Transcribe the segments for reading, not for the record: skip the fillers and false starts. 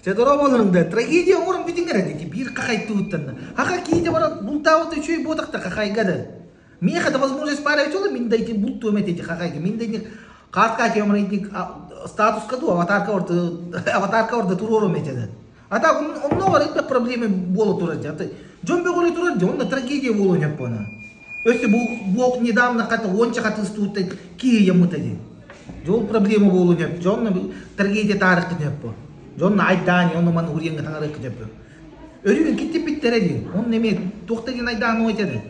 Чэ дорооболоруҥ да, трагедия оҥорон бүтүҥ эрэ дии, биир хахай тууттанна. Хаха киһитэ баран бултаабыт үчүгэй буотахта хахайга да. Миэхэ да возможность баар эбит мин да ити бултуом этэ ити хахайга. Мин да ити картка кемра ити статуска ду аватарка орда аватарка орда туруорум этэ да. А так онно элбэх проблема буола турар дьэ. Дьон бөҕөрө турар дьэ, онно трагедия буолуон сөп буона. Өссө бу бу недавно хата уонча хатыыстууттан киһи ыйаммыта дии. Дьол проблема буолуон сөп. Дьонно трагедия таарыккын сөп бу. Дьонно айдаан, онно маны уриэҥҥэ таҥарыаххын сөп бу. Өрүүн киттиппиттэрэ дии. Онно эмиэ туох да диэн айдаан этэ.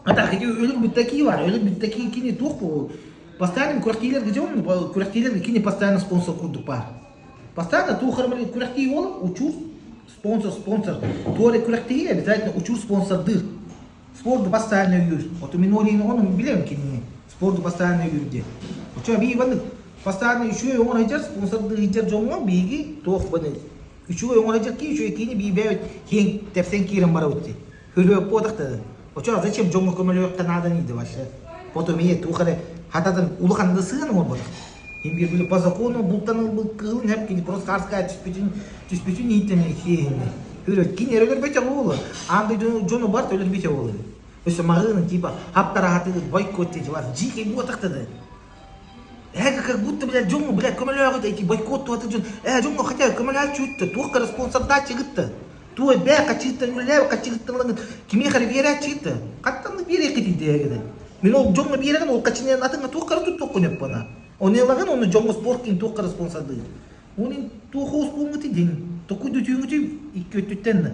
А так ити өлөрбүт такие бар, өлөрбүт такие кини туох бу постоянно күрэхтиилэргэ дьон күрэхтиилэргэ кини постоянно спонсор курдук баар. Постоянно туох эрэ күрэхтии буолар, учур Спонсор, спонсор. Туора күрэхтэһии обязательно учур спонсордыыр. Спорду постоянно өйүүр. Оту мин Олины ону билэм кинини. Спорду постоянно өйүүр диэн. Очо бии баннык постоянно үчүгэй оҥоро сылдьар спонсордыы сылдьар дьоҥҥо биһиги туох баны үчүгэй оҥоро сылдьар кии үчүгэй киини бии бэйэбит киэҥ тэпсэн киирэн барабыт дии. Хөрүөппуотах Очо зачем дьоҥҥо көмөлөһүөххэ наада диде вообще. Потом ийэ туох эрэ хататын улахан да сыһыан оҥорботох. Им по закону бултан ылбыт кыылын хэп кини просто хаарская түспүтүн түспүтүн иһиттэн киэһинни. Хүрөт кини эрэ өлөрбөтөх уолу. Аан дойдуну дьону барт өлөрбүтэ уолу. Өссө маҕыынын типа хаптараатыгыт бойкот диэти бар дьиикэй буотахтады. Эгэ как будто блядь дьоҥҥо блядь көмөлөөҕүт эти бойкот туһата дьон ээ дьоҥҥо хотя көмөлөөччүгүт туох эрэ спонсордааччыгыт да туой бээ хаччыгыттан үлэлээбит хаччыгыттан ылаҥыт кимиэхэ эрэ биэрээччигит да хаттан биэриэххитий диэһэгит мин ол дьоҥҥо биэрэҕин ол хаччынен атыҥҥа туох эрэ туттуоххун өппөна ону ылаҕын ону дьоҥҥо спорт киин туох эрэ спонсордыыр Онин туох оҕус буолмутуй диэн токуйду түүҥүтүй икки өттүттэн да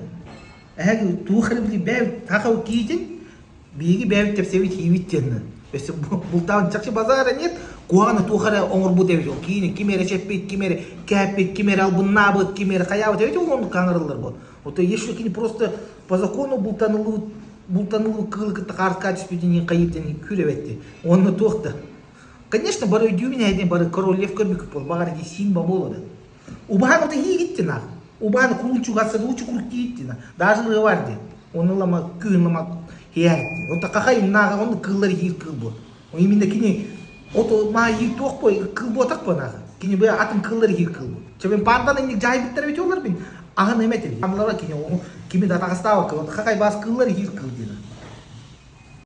эһэги туох эрэ били бэйэбит хаха киитин биһиги бэйэбит кэпсэбит иибит диэн өссө бултаан чахчы базара нет куһаҕаны туох эрэ оҥорбут эбит ол киини ким эрэ чэппит ким эрэ кээппит ким эрэ албыннаабыт ким эрэ хайаабыт эбит ол оннук хаҥырыллар бу вот если кини просто по закону бултаныллыбыт бултаныллыбыт кыылы кытта хаарыкка түспүтүн хайыыр диэн күр эбэтти онно туох да Конечно, бары өйдүүбүн эһэтин бары король лев көрбүккүт буол, баҕар ити Симба буолуо да. Убаһан ото иигиттин ах. Убаһан кулунчук атса лучше курк тииттин. Даже ырыа бар ди. Оны лама күн лама хиэрти. Онто хахай нааҕа онно кыыллар иһиир кыыл бу. Именно кини ото маа иһиир туох бой кыыл буотах бу нааҕа. Кини бу атын кыыллар иһиир кыыл бу. Чэ пандан инник жаайбыттар эбит олар бин. Аһын эметин. Анлара кини кими да атаҕастаабакка хахай баас кыыллар иһиир кыыл ди.